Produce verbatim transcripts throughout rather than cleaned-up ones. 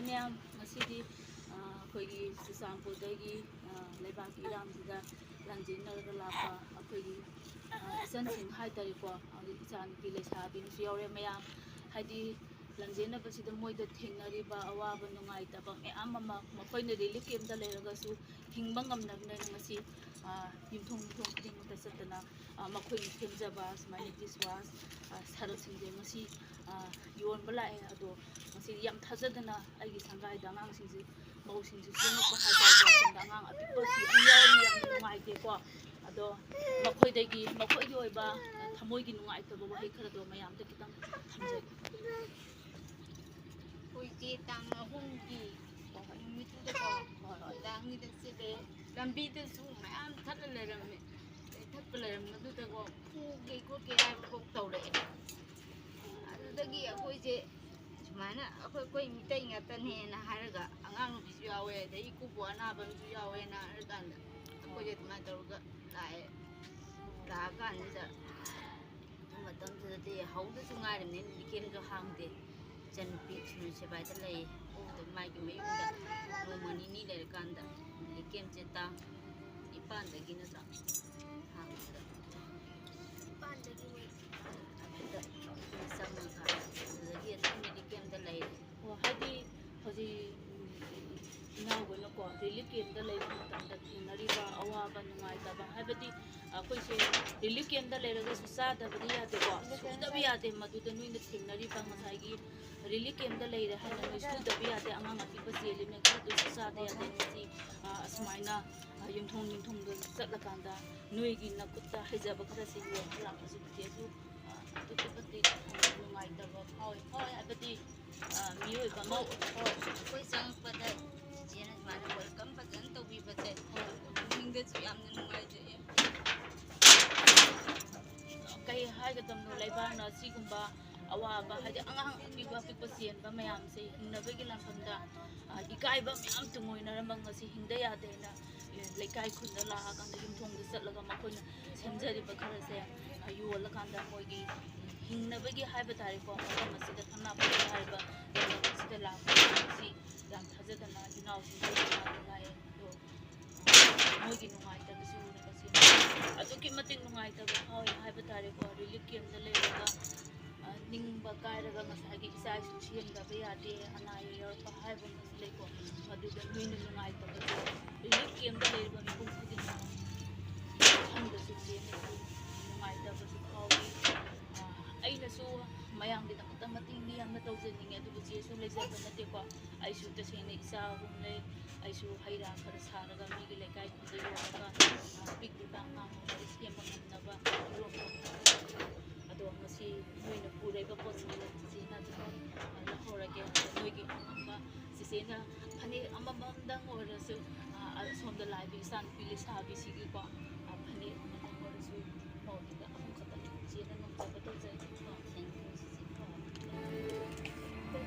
ꯃꯌꯥꯝ, ꯉꯁꯤꯗꯤ ꯑ, ꯑꯩꯈꯣꯏꯒꯤ ꯆꯨꯔꯆꯥꯟꯄꯨꯔꯗꯒꯤ ꯑ, ꯂꯩꯕꯥꯛꯀꯤ ꯏꯔꯥꯡꯁꯤꯗ ꯂꯥꯟꯖꯦꯟꯅꯔꯒ ꯂꯥꯛꯄ ꯑꯩꯈꯣꯏꯒꯤ ꯑ, ꯏꯆꯟꯁꯤꯡ ꯍꯥꯏꯇꯥꯔꯦꯀꯣ, ꯍꯧꯖꯤꯛ ꯏꯆꯥꯅꯨꯄꯤ ꯂꯩꯁꯥꯕꯤ ꯑꯃꯁꯨ ꯌꯥꯎꯔꯦ꯫ ꯃꯌꯥꯝ ꯍꯥꯏꯗꯤ ꯂꯥꯟꯖꯦꯟꯅꯕꯁꯤꯗ ꯃꯣꯏꯗ ꯊꯦꯡꯅꯔꯤꯕ ꯑꯋꯥꯕ ꯅꯨꯡꯉꯥꯏꯇꯕ ꯃꯌꯥꯝ ꯑꯃ, ꯃꯈꯣꯏꯅ ꯔꯤꯂꯤꯐ ꯀꯦꯝꯞꯇ ꯂꯩꯔꯒꯁꯨ ꯍꯤꯡꯕ ꯉꯝꯅꯕꯅꯦꯅ ꯉꯁꯤ ꯑ, ꯌꯨꯝꯊꯣꯡ ꯌꯨꯝꯊꯣꯡ ꯈꯨꯗꯤꯡꯃꯛꯇ ꯆꯠꯇꯅ ꯑ, ꯃꯈꯣꯏꯅ ꯁꯦꯝꯖꯕ ꯁꯨꯃꯥꯏꯅ ꯗꯤꯁ ꯋꯥꯁ, ꯑ, ꯁꯔꯞꯁꯤꯡꯁꯦ ꯉꯁꯤ ꯑ, ꯌꯣꯟꯕ ꯂꯥꯛꯑꯦ꯫ ꯑꯗꯣ ꯉꯁꯤꯗꯤ ꯌꯥꯝ ꯊꯥꯖꯗꯅ ꯑꯩꯒꯤ ꯁꯪꯒꯥꯏꯗ ꯑꯉꯥꯡꯁꯤꯡꯁꯦ, ꯃꯧꯁꯤꯡꯁꯦ ꯆꯪꯉꯛꯄ ꯍꯥꯏꯇꯥꯔꯦꯀꯣ꯫ ꯁꯣꯝꯗ ꯑꯉꯥꯡ ꯑꯄꯤꯛꯄꯁꯨ ꯌꯥꯝ ꯌꯥꯎꯔꯤ, ꯌꯥꯝꯅ ꯅꯨꯡꯉꯥꯏꯇꯦꯀꯣ꯫ ꯑꯗꯣ ꯃꯈꯣꯏꯗꯒꯤ, ꯃꯈꯣꯏꯒꯤ ꯑꯣꯏꯕ ꯊꯃꯣꯏꯒꯤ ꯅꯨꯡꯉꯥꯏꯇꯕ ꯋꯥꯍꯩ ꯈꯔꯗꯣ ꯃꯌꯥꯝꯗ ꯈꯤꯇꯪ ꯊꯝꯖꯒꯦ꯫ ꯑꯩꯈꯣꯏꯁꯦ ꯇꯥꯡ ꯑꯍꯨꯝꯒꯤ ꯅꯨꯃꯤꯠꯇꯨꯗꯀꯣ ꯅꯨꯡꯗꯥꯡꯒꯤꯗ ꯆꯠꯂꯦ꯫ ꯂꯝꯕꯤꯗꯁꯨ ꯃꯌꯥꯝ ꯊꯠꯂ ꯂꯩꯔꯝꯃꯦ꯫ ꯑꯗꯩ ꯊꯠꯄ ꯂꯩꯔꯝꯕꯗꯨꯗꯀꯣ ꯐꯨꯒꯦ ꯈꯣꯠꯀꯦ ꯍꯥꯏꯕꯐꯥꯎ ꯇꯧꯔꯛꯑꯦ꯫ ꯑꯗꯨꯗꯒꯤ ꯑꯩꯈꯣꯏꯁꯦ ꯁꯨꯃꯥꯏꯅ ꯑꯩꯈꯣꯏ, ꯑꯩꯈꯣꯏ ꯃꯤꯇꯩ ꯉꯥꯛꯇꯅꯦꯅ ꯍꯥꯏꯔꯒ ꯑꯉꯥꯡ ꯅꯨꯄꯤꯁꯨ ꯌꯥꯎꯋꯦ, ꯑꯗꯩ ꯏꯀꯨꯕꯣꯛ ꯑꯅꯥꯕ ꯑꯃꯁꯨ ꯌꯥꯎꯋꯦꯅ ꯍꯥꯏꯔꯀꯥꯟꯗ ꯑꯩꯈꯣꯏꯁꯦ ꯑꯗꯨꯃꯥꯏꯅ ꯇꯧꯔꯒ ꯂꯥꯛꯑꯦ꯫ ꯂꯥꯛꯑꯀꯥꯟꯁꯤꯗ ꯑꯗꯨ ꯃꯇꯝꯗꯨꯗꯗꯤ ꯍꯧꯗꯁꯨ ꯉꯥꯏꯔꯤꯕꯅꯤꯅ ꯔꯤꯂꯤꯐ ꯀꯦꯝꯞꯁꯨ ꯍꯥꯡꯗꯦ꯫ ꯏꯆꯟꯅꯨꯄꯤ ꯁꯨꯅꯨ ꯁꯦꯕꯥꯏꯗ ꯂꯩ꯫ ꯑꯗꯨ ꯃꯥꯒꯤ ꯃꯌꯨꯝꯗ ꯅꯣꯡꯃ ꯅꯤꯅꯤ ꯂꯩꯔꯀꯥꯟꯗ ꯔꯤꯂꯤꯐ ꯀꯦꯝꯞꯁꯦ ꯇꯥꯡ ꯅꯤꯄꯥꯟꯗꯒꯤ ꯅꯠꯇ꯭ꯔꯣ ꯍꯥꯡꯕꯗ? ꯅꯤꯄꯥꯟꯗꯒꯤ ꯑꯗꯨꯗ ꯆꯪꯉꯒ ꯑꯗꯨꯗꯒꯤ ꯑꯗꯨꯝ ꯔꯤꯂꯤꯐ ꯀꯦꯝꯞꯇ ꯂꯩꯔꯦ꯫ ꯑꯣ, ꯍꯥꯏꯗꯤ ꯍꯧꯖꯤꯛ ꯏꯅꯥꯎꯈꯣꯏꯅꯀꯣ ꯔꯤꯂꯤꯐ ꯀꯦꯝꯞꯇ ꯂꯩꯕ ꯃꯇꯝꯗ ꯊꯦꯡꯅꯔꯤꯕ ꯑꯋꯥꯕ ꯅꯨꯡꯉꯥꯏꯇꯕ, ꯍꯥꯏꯕꯗꯤ ꯑꯩꯈꯣꯏꯁꯦ ꯔꯤꯂꯤꯐ ꯀꯦꯝꯞꯇ ꯂꯩꯔꯒꯁꯨ ꯆꯥꯗꯕꯗꯤ ꯌꯥꯗꯦꯀꯣ, ꯁꯨꯗꯕ ꯌꯥꯗꯦ꯫ ꯃꯗꯨꯗ ꯅꯣꯏꯅ ꯊꯦꯡꯅꯔꯤꯕ ꯉꯁꯥꯏꯒꯤ ꯔꯤꯂꯤꯐ ꯀꯦꯝꯞꯇ ꯂꯩꯔꯦ ꯍꯥꯏꯅ ꯅꯣꯏ ꯁꯨꯗꯕ ꯌꯥꯗꯦ, ꯑꯉꯥꯡ ꯑꯄꯤꯛꯄ ꯆꯦꯜꯂꯤꯕꯅ ꯈꯔꯗꯁꯨ ꯆꯥꯗ ꯌꯥꯗꯦ꯫ ꯃꯁꯤ ꯑ, ꯑꯁꯨꯃꯥꯏꯅ ꯑ, ꯌꯨꯝꯊꯣꯡ ꯌꯨꯝꯊꯣꯡꯗ ꯆꯠꯂꯀꯥꯟꯗ ꯅꯣꯏꯒꯤ ꯅꯈꯨꯠꯇ ꯍꯩꯖꯕ ꯈꯔꯁꯦ ꯌꯣꯟꯕ ꯂꯥꯛꯄꯁꯨ ꯆꯤꯆꯦꯁꯨ ꯑ, ꯑꯗꯨꯛꯀꯤ ꯃꯇꯤꯛ ꯅꯨꯡꯉꯥꯏꯇꯕ ꯐꯥꯎꯋꯤ꯫ ꯐꯥꯎꯋꯤ ꯍꯥꯏꯕꯗꯤ ꯑ, ꯃꯤꯑꯣꯏꯕ ꯑꯃ, ꯍꯣꯏ, ꯑꯩꯈꯣꯏ ꯆꯪꯉꯛꯄꯗ ꯆꯤꯆꯦꯅ ꯁꯨꯃꯥꯏꯅ ꯋꯦꯜꯀꯝ ꯐꯖꯅ ꯇꯧꯕꯤꯕꯁꯦ ꯄꯨꯛꯅꯤꯡꯗꯁꯨ ꯌꯥꯝꯅ ꯅꯨꯡꯉꯥꯏꯖꯩꯌꯦ꯫ ꯀꯩ ꯍꯥꯏꯒꯗꯕꯅꯣ, ꯂꯩꯕꯥꯛꯅ ꯑꯁꯤꯒꯨꯝꯕ ꯑꯋꯥꯕ, ꯍꯥꯏꯗꯤ ꯑꯉꯥꯡ ꯑꯄꯤꯛꯄ ꯑꯄꯤꯛꯄ ꯆꯦꯟꯕ ꯃꯌꯥꯝꯁꯦ ꯍꯤꯡꯅꯕꯒꯤ ꯂꯥꯟꯐꯝꯗ ꯑ, ꯏꯀꯥꯏꯕ ꯃꯌꯥꯝ ꯇꯨꯡꯑꯣꯏꯅꯔꯝꯕ ꯉꯁꯤ ꯍꯤꯡꯗ ꯌꯥꯗꯦꯅ, ꯑꯦ, ꯂꯩꯀꯥꯏ ꯈꯨꯟꯗ ꯂꯥꯛꯑꯀꯥꯟꯗ ꯌꯨꯝꯊꯣꯡꯗ ꯆꯠꯂꯒ ꯃꯈꯣꯏꯅ ꯁꯦꯝꯖꯔꯤꯕ ꯈꯔꯁꯦ, ꯑ, ꯌꯣꯜꯂꯀꯥꯟꯗ ꯃꯣꯏꯒꯤ ꯍꯤꯡꯅꯕꯒꯤ ꯍꯥꯏꯕ ꯇꯥꯔꯦꯀꯣ, ꯃꯐꯝ ꯑꯁꯤꯗ ꯊꯝꯅꯥꯄꯣꯠ ꯍꯥꯏꯔꯤꯕ ꯂꯝꯗꯝ ꯑꯁꯤꯗ ꯂꯥꯛꯄ ꯉꯁꯤ ꯅꯨꯡꯉꯥꯏꯇꯕꯁꯨ ꯎꯔꯒ ꯁꯤ ꯑꯗꯨꯛꯀꯤ ꯃꯇꯤꯛ ꯅꯨꯡꯉꯥꯏꯇꯕ ꯐꯥꯎꯋꯦ ꯍꯥꯏꯕ ꯇꯥꯔꯦꯀꯣ꯫ ꯔꯤꯂꯤꯐ ꯀꯦꯝꯗ ꯂꯩꯔꯒ, ꯑ, ꯅꯤꯡꯕ ꯀꯥꯏꯔꯒ ꯉꯁꯥꯏꯒꯤ ꯏꯆꯥ ꯏꯁꯨ ꯁꯦꯝꯗꯕ ꯌꯥꯗꯦ, ꯑꯅꯥ ꯑꯌꯦꯛ ꯌꯥꯎꯔꯛꯄ ꯍꯥꯏꯕ ꯑꯃꯁꯨ ꯂꯩꯀꯣ꯫ ꯃꯗꯨꯗ ꯅꯣꯏꯅ ꯅꯨꯡꯉꯥꯏꯇꯕꯗꯣ ꯔꯤꯂꯤꯐ ꯀꯦꯝꯗ ꯂꯩꯔꯤꯕ ꯃꯤꯄꯨꯝ ꯈꯨꯗꯤꯡꯃꯛ ꯈꯪꯗꯁꯨ ꯆꯦꯟꯗꯁꯨ ꯅꯨꯡꯉꯥꯏꯇꯕꯁꯨ ꯐꯥꯎꯏ꯫ ꯑ, ꯑꯩꯅꯁꯨ ꯃꯌꯥꯝꯒꯤꯗꯃꯛꯇ ꯃꯇꯦꯡꯗꯤ ꯌꯥꯝꯅ ꯇꯧꯖꯅꯤꯡꯉꯦ, ꯑꯗꯨꯕꯨ ꯆꯦꯁꯨ ꯂꯩꯖꯕ ꯅꯠꯇꯦꯀꯣ꯫ ꯑꯩꯁꯨ ꯇꯁꯦꯡꯅ ꯏꯆꯥ ꯑꯍꯨꯝ ꯂꯩ꯫ ꯑꯩꯁꯨ ꯍꯩ ꯔꯥ ꯈꯔ ꯁꯥꯔꯒ ꯃꯤꯒꯤ ꯂꯩꯀꯥꯏ ꯈꯨꯟꯗ ꯌꯣꯜꯂꯒ, ꯑ, ꯄꯤꯛꯂꯤꯕ ꯑꯉꯥꯡ ꯑꯃꯗꯤ ꯁꯦꯝꯕ ꯉꯝꯅꯕ ꯌꯣꯛꯄ ꯉꯝꯅꯕ꯫ ꯑꯗꯣ ꯉꯁꯤ ꯅꯣꯏꯅ ꯄꯨꯔꯛꯏꯕ ꯄꯣꯠꯁꯤꯡꯗꯣ ꯆꯤꯆꯦꯅ ꯑꯗꯨꯝ ꯂꯧꯍꯧꯔꯒꯦ꯫ ꯅꯣꯏꯒꯤ ꯑꯉꯝꯕ ꯆꯤꯆꯦꯅ ꯐꯅꯦꯛ ꯑꯃꯃꯝꯗꯪ ꯑꯣꯏꯔꯁꯨ, ꯑ, ꯑꯁꯣꯝꯗ ꯂꯥꯛꯏꯕ ꯏꯆꯥꯅꯨꯄꯤ ꯂꯩꯁꯥꯕꯤꯁꯤꯒꯤꯀꯣ, ꯑ, ꯐꯅꯦꯛ ꯑꯃꯃꯝ ꯑꯣꯏꯔꯁꯨ ꯃꯧꯒꯤꯗ ꯑꯍꯨꯝ ꯈꯛꯇꯪ ꯆꯤꯆꯦꯅ ꯉꯝꯖꯕ ꯇꯧꯖꯒꯦꯀꯣ꯫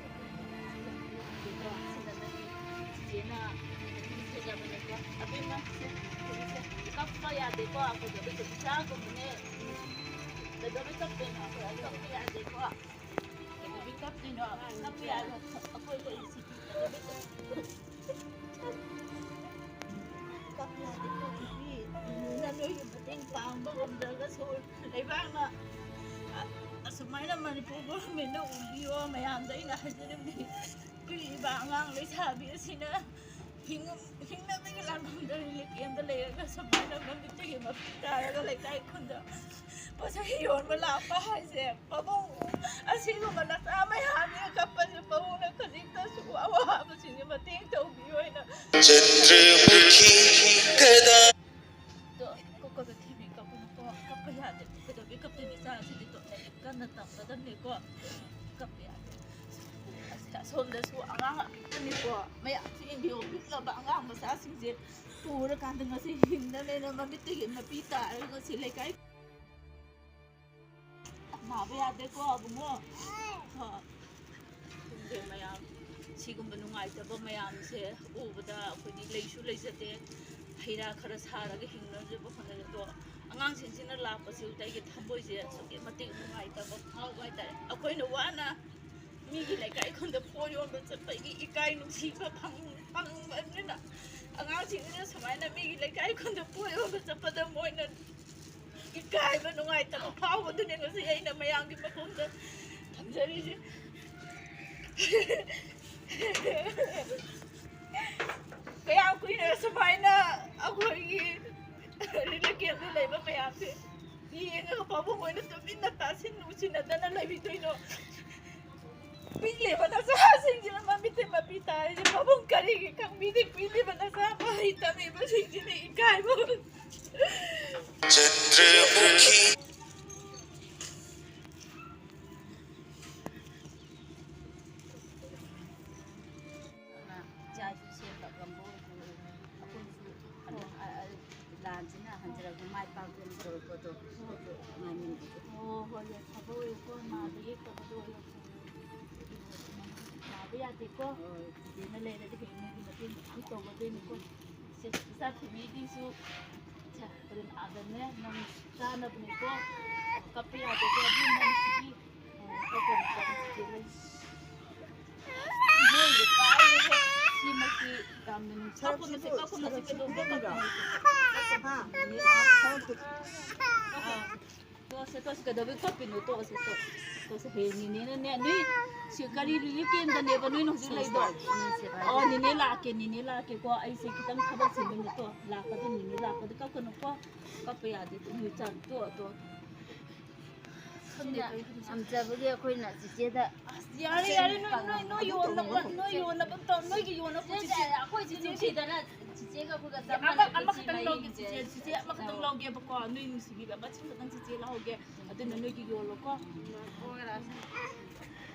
ꯆꯤꯆꯦꯅ ꯐꯖꯕꯅꯦꯀꯣ꯫ ꯑꯕꯦꯝꯃ, ꯁꯦ, ꯁꯦ, ꯀꯞꯄ ꯌꯥꯗꯦꯀꯣ꯫ ꯑꯩꯈꯣꯏꯗꯤ ꯏꯆꯥꯒꯨꯝꯕꯅꯦ꯫ ꯀꯩꯗꯧꯕꯩ ꯀꯞꯇꯣꯏꯅꯣ? ꯑꯩꯈꯣꯏ ꯀꯞꯄ ꯌꯥꯗꯦꯀꯣ꯫ ꯀꯩꯗꯧꯕꯩ ꯀꯞꯇꯣꯏꯅꯣ? ꯀꯞꯄ ꯌꯥꯔꯣꯏ꯫ ꯑꯩꯈꯣꯏ ꯂꯩꯔꯤꯁꯤꯗꯤ ꯀꯩꯗꯧꯕꯩ ꯀꯞꯇꯣꯏꯅꯣ? ꯀꯞꯄ ꯌꯥꯗꯦꯀꯣ, ꯕꯤꯕꯤ꯫ ꯏꯃꯨꯡꯅ ꯅꯣꯏꯒꯤ ꯃꯇꯦꯡ ꯄꯥꯡꯕ ꯉꯝꯗ꯭ꯔꯒꯁꯨ ꯂꯩꯕꯥꯛꯅ ꯑ-, ꯑꯁꯨꯃꯥꯏꯅ ꯃꯅꯤꯄꯨꯔ ꯒꯣꯔꯃꯦꯟꯅ ꯎꯕꯤꯌꯣ꯫ ꯃꯌꯥꯝꯗ ꯑꯩꯅ ꯍꯥꯏꯖꯅꯤꯡꯕꯗꯤ, ꯄꯤꯛꯏꯕ ꯑꯉꯥꯡ ꯂꯩꯁꯥꯕꯤ ꯑꯁꯤꯅ ꯍꯤꯡ-, ꯍꯤꯡꯅꯕꯒꯤ ꯂꯥꯟꯐꯝꯗ ꯔꯤꯂꯤꯐ ꯀꯦꯝꯗ ꯂꯩꯔꯒ ꯁꯨꯃꯥꯏꯅ ꯃꯃꯤꯠꯇꯒꯤ ꯃꯄꯤ ꯇꯥꯔꯒ ꯂꯩꯀꯥꯏ ꯈꯨꯟꯗ ꯄꯣꯠꯆꯩ ꯌꯣꯟꯕ ꯂꯥꯛꯄ ꯍꯥꯏꯁꯦ, ꯄꯥꯕꯨꯡ ꯑꯁꯤꯒꯨꯝꯕ ꯅꯆꯥ ꯃꯌꯥꯝꯁꯤꯅ ꯀꯞꯄꯁꯦ ꯄꯥꯕꯨꯡꯅ ꯈꯖꯤꯛꯇꯁꯨ ꯑꯋꯥꯕꯁꯤꯡꯁꯦ ꯃꯇꯦꯡ ꯇꯧꯕꯤꯌꯨ ꯍꯥꯏꯅ꯫ ꯆꯟꯗ꯭ꯔꯃꯨꯈꯤ ꯀꯗꯥ ꯑꯗꯣ ꯀꯞꯀꯗ ꯊꯤꯕꯤ ꯀꯞꯀꯅꯨꯀꯣ, ꯀꯞꯄ ꯌꯥꯗꯦ꯫ ꯀꯩꯗꯧꯕꯩ ꯀꯞꯇꯣꯏꯅꯣ? ꯏꯆꯥ ꯑꯁꯤꯗꯤ ꯇꯣ ꯂꯥꯏꯔꯤꯛ ꯀꯟꯅ ꯇꯝꯒꯗꯕꯅꯤꯀꯣ꯫ ꯀꯞꯄ ꯌꯥꯗꯦ꯫ ꯑꯁ, ꯑꯁꯣꯝꯗꯁꯨ ꯑꯉꯥꯡ ꯑꯄꯤꯛꯄꯅꯤꯀꯣ, ꯃꯌꯥꯝꯁꯨ ꯌꯦꯡꯕꯤꯌꯣ, ꯄꯤꯛꯂꯕ ꯑꯉꯥꯡ ꯃꯆꯥꯁꯤꯡꯁꯦ ꯄꯨꯔꯀꯥꯟꯗ ꯉꯁꯤ ꯍꯤꯡꯅꯅꯦꯅ ꯃꯃꯤꯠꯇꯒꯤ ꯃꯄꯤ ꯇꯥꯔꯒ ꯉꯁꯤ ꯂꯩꯀꯥꯏ ꯅꯥꯕ ꯌꯥꯗꯦꯀꯣ ꯑꯕꯨꯡꯉꯣ꯫ ꯍꯣ꯫ ꯈꯪꯗꯦ ꯃꯌꯥꯝ, ꯁꯤꯒꯨꯝꯕ ꯅꯨꯡꯉꯥꯏꯇꯕ ꯃꯌꯥꯝꯁꯦ ꯎꯕꯗ ꯑꯩꯈꯣꯏꯗꯤ ꯂꯩꯁꯨ ꯂꯩꯖꯗꯦ, ꯍꯩ ꯔꯥ ꯈꯔ ꯁꯥꯔꯒ ꯍꯤꯡꯅꯖꯕ ꯍꯣꯠꯅꯖꯗꯣ꯫ ꯑꯉꯥꯡꯁꯤꯡꯁꯤꯅ ꯂꯥꯛꯄꯁꯤ ꯎꯕꯗ ꯑꯩꯒꯤ ꯊꯃꯣꯏꯁꯦ ꯑꯁꯨꯛꯀꯤ ꯃꯇꯤꯛ ꯅꯨꯡꯉꯥꯏꯇꯕ ꯐꯥꯎꯕ ꯍꯥꯏꯇꯥꯔꯦ꯫ ꯑꯩꯈꯣꯏꯅ ꯋꯥꯅ ꯃꯤꯒꯤ ꯂꯩꯀꯥꯏ ꯈꯨꯟꯗ ꯄꯣꯠ ꯌꯣꯟꯕ ꯆꯠꯄꯒꯤ ꯏꯀꯥꯏ ꯅꯨꯡꯁꯤꯕ ꯐꯪ-, ꯐꯪꯕꯅꯤꯅ ꯑꯉꯥꯡꯁꯤꯡꯁꯤꯅ ꯁꯨꯃꯥꯏꯅ ꯃꯤꯒꯤ ꯂꯩꯀꯥꯏ ꯈꯨꯟꯗ ꯄꯣꯠ ꯌꯣꯟꯕ ꯆꯠꯄꯗ ꯃꯣꯏꯅ ꯏꯀꯥꯏꯕ ꯅꯨꯡꯉꯥꯏꯇꯕ ꯐꯥꯎꯕꯗꯨꯅꯦ ꯉꯁꯤ ꯑꯩꯅ ꯃꯌꯥꯝꯒꯤ ꯃꯐꯝꯗ ꯊꯝꯖꯔꯤꯁꯦ꯫ ꯀꯌꯥꯝ ꯀꯨꯏꯅ ꯁꯨꯃꯥꯏꯅ ꯑꯩꯈꯣꯏꯒꯤ ꯔꯤꯂꯤꯐ ꯀꯦꯝꯞꯇ ꯂꯩꯕ ꯃꯌꯥꯝꯁꯦ ꯌꯦꯡꯉꯒ ꯄꯥꯕꯨꯡ ꯑꯣꯏꯅ ꯇꯨꯃꯤꯟꯅ ꯇꯥꯁꯤꯟ ꯎꯁꯤꯟꯅꯗꯅ ꯂꯩꯕꯤꯗꯣꯏꯅꯣ? ꯄꯤꯛꯂꯤꯕ ꯅꯆꯥꯁꯤꯡꯁꯤꯅ ꯃꯃꯤꯠꯇ ꯃꯄꯤ ꯇꯥꯔꯤꯁꯦ ꯄꯥꯕꯨꯡ ꯀꯔꯤꯒꯤ ꯈꯪꯕꯤꯗꯦ? ꯄꯤꯛꯂꯤꯕ ꯅꯆꯥ ꯃꯍꯩ ꯇꯝꯃꯤꯕꯁꯤꯡꯁꯤꯅ ꯏꯀꯥꯏꯕ꯫ ꯆꯟꯗ꯭ꯔꯃꯨꯈꯤ꯫ ꯏꯆꯥꯁꯨ ꯁꯦꯝꯕ ꯉꯝꯕ ꯑꯣꯏꯁꯨ ꯑꯩꯈꯣꯏꯁꯨ ꯑꯗꯨꯝ, ꯑ, ꯑ, ꯂꯥꯟꯁꯤꯅ ꯍꯟꯖꯔꯛꯄ ꯃꯥꯏ ꯄꯥꯛꯇꯅ ꯇꯧꯔꯛꯄꯗꯣ ꯑꯩꯈꯣꯏꯁꯨ ꯉꯥꯏꯃꯤꯟꯅꯁꯦ꯫ ꯑꯣ, ꯍꯣꯏ, ꯍꯣꯏ, ꯐꯕ ꯑꯣꯏꯌꯨꯀꯣ, ꯅꯥꯕ ꯌꯦꯛꯇꯕꯗꯣ ꯑꯣꯏꯌꯨꯀꯣ꯫ ꯅꯥꯕ ꯌꯥꯗꯦꯀꯣ꯫ ꯍꯣꯏ꯫ ꯆꯦꯆꯦꯅ ꯂꯩꯔꯗꯤ ꯍꯌꯦꯡ ꯅꯣꯏꯒꯤ ꯃꯇꯦꯡ ꯃꯌꯥꯝ ꯇꯧꯒꯗꯣꯏꯅꯤꯀꯣ꯫ ꯁꯦ, ꯏꯆꯥ ꯊꯣꯏꯕꯤꯒꯤꯁꯨ, ꯁꯦ, ꯍꯣꯔꯦꯟ ꯑꯥꯗꯅꯦ ꯅꯪ ꯆꯥꯅꯕꯅꯤꯀꯣ꯫ ꯀꯞꯄ ꯌꯥꯗꯦꯀꯣ, ꯑꯗꯨ ꯅꯪ ꯁꯤꯒꯤ, ꯑ, ꯀꯞꯄ ꯃꯇꯝ ꯆꯦꯆꯦ ꯂꯩ꯫ ꯏꯃꯣꯏꯅꯨ ꯀꯥꯏꯔꯦꯍꯦ꯫ ꯁꯤꯃꯛꯇꯤ ꯌꯥꯝꯅ ꯅꯨꯡꯁꯤ-, ꯀꯞꯀꯅꯨꯁꯦ, ꯀꯞꯀꯅꯨꯁꯦ, ꯀꯩꯗꯧꯕ ꯀꯞꯀꯅꯨꯁꯦ? ꯍꯥ? ꯑꯥ꯫ ꯇꯣꯛꯑꯁꯦ, ꯇꯣꯛꯑꯁꯦ, ꯀꯩꯗꯧꯕꯩ ꯀꯞꯄꯤꯅꯣ? ꯇꯣꯛꯑꯁꯦ, ꯇꯣꯛ-, ꯇꯣꯛꯑꯁꯦ, ꯍꯌꯦꯡ ꯅꯦꯅꯦꯅꯅꯦ, ꯅꯣꯏ ꯁꯤ ꯀꯔꯤ ꯔꯤꯂꯤꯐ ꯀꯦꯝꯗꯅꯦꯕ ꯅꯣꯏꯅ ꯍꯧꯖꯤꯛ ꯂꯩꯗꯣ? ꯑꯣ, ꯅꯦꯅꯦ ꯂꯥꯛꯀꯦ, ꯅꯦꯅꯦ ꯂꯥꯛꯀꯦꯀꯣ, ꯑꯩꯁꯦ ꯈꯤꯇꯪ ꯊꯕꯛ ꯆꯤꯟꯕꯅꯦ, ꯇꯣ, ꯂꯥꯛꯀꯗꯣꯏꯅꯤꯅꯦ, ꯂꯥꯛꯀꯗꯣꯏ, ꯀꯞꯀꯅꯨꯀꯣ, ꯀꯞꯄ ꯌꯥꯗꯦ, ꯅꯣꯏ ꯆꯥ-, ꯇꯣꯛꯑꯣ, ꯇꯣꯛꯑꯣ꯫ ꯈꯪꯗꯦ, ꯁꯤꯅ ꯀꯔꯤ ꯈꯪꯗꯦ꯫ ꯉꯝꯖꯕꯒꯤ ꯑꯩꯈꯣꯏꯅ ꯆꯤꯆꯦꯗ ꯑꯁ, ꯌꯥꯔꯦ, ꯌꯥꯔꯦ, ꯅꯣꯏ, ꯅꯣꯏ, ꯅꯣꯏ ꯌꯣꯟꯅꯕ, ꯅꯣꯏ ꯌꯣꯟꯅꯕ ꯇꯧ-, ꯅꯣꯏꯒꯤ ꯌꯣꯟꯅꯕ ꯆꯤꯆꯦ, ꯆꯤꯆꯦ, ꯑꯩꯈꯣꯏ ꯆꯤꯆꯦ ꯅꯨꯡꯁꯤꯗꯅ ꯆꯤꯆꯦꯒ ꯑꯩꯈꯣꯏꯒ ꯆꯞ ꯑꯃ-, ꯃꯥꯟꯅꯩ, ꯑꯃꯈꯛꯇꯪ ꯆꯤꯆꯦ ꯂꯧꯒꯦ, ꯃꯌꯨꯝꯁꯦ꯫ ꯆꯤꯆꯦ, ꯆꯤꯆꯦ ꯑꯃꯈꯛꯇꯪ ꯑꯧ꯫ ꯂꯧꯒꯦꯕꯀꯣ, ꯅꯣꯏ ꯅꯨꯡꯁꯤꯕꯤꯕ ꯃꯆꯤꯟ ꯈꯛꯇꯪ ꯆꯤꯆꯦ ꯂꯧꯍꯧꯒꯦ, ꯑꯗꯨꯅ ꯅꯣꯏꯒꯤ ꯌꯣꯜꯂꯣꯀꯣ꯫ ꯍꯣꯏ, ꯂꯥꯛꯑꯣ꯫